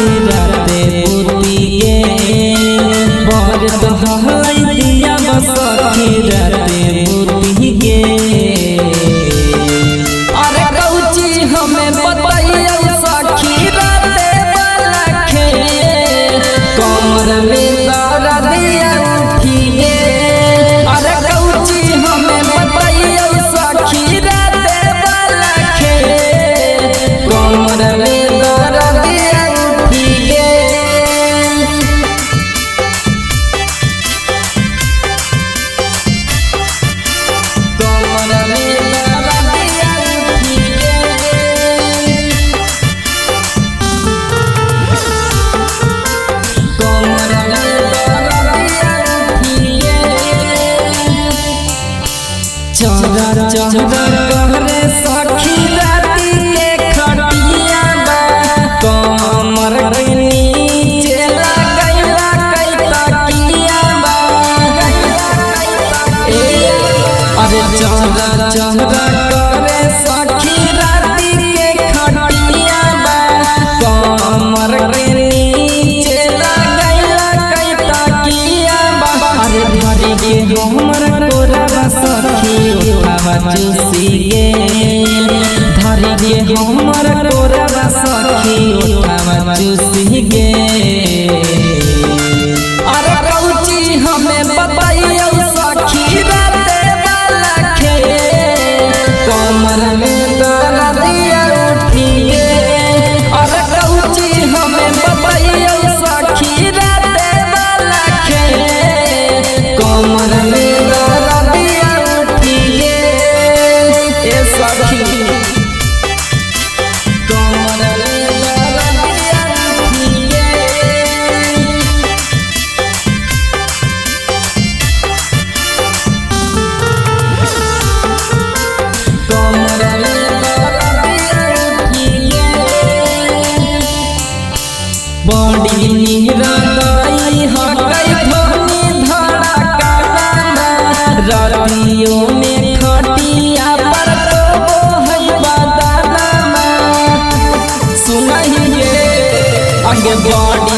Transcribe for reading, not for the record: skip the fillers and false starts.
सखी राते बुती गे बर दहलाई दिया सखी राते बुती गे। अरे कौची हमें बताइयो सखी राते वाला खेल कमर में दर्दिया उठी गे। अरे कौची हमें बताइयो सखी राते वाला खेल कमर में दर्दिया उठी गे। कमर में दर्दिया उठी गे। कमर में दर्दिया उठी गे। चौरा चौरा करे सखी राती के खटिया बा कमर के नीचे लगैला कई तकिया बा। अरे चौरा चौरा करे सखी राती के खटिया बा कमर के नीचे लगैला कई तकिया बा। अरे धरी के हमर कोरबा सखी उठावा चूसी गे धरी के हमर कोरबा सखी उठावा चूसी गे। अरे कौची हमें बताइयो सखी राते वाला खेल कमर में दर्दिया उठी गे। अरे कौची हमें बताइयो सखी राते वाला खेल कमर में दर्दिया उठी गे। ए सखी कमर में दर्दिया उठी गे। कमर में दर्दिया उठी गे। बड़ी निरदई हकै धनी धड़का रतियों में खटिया पर तो है बदनमा। सुनहिए आगे बड़ी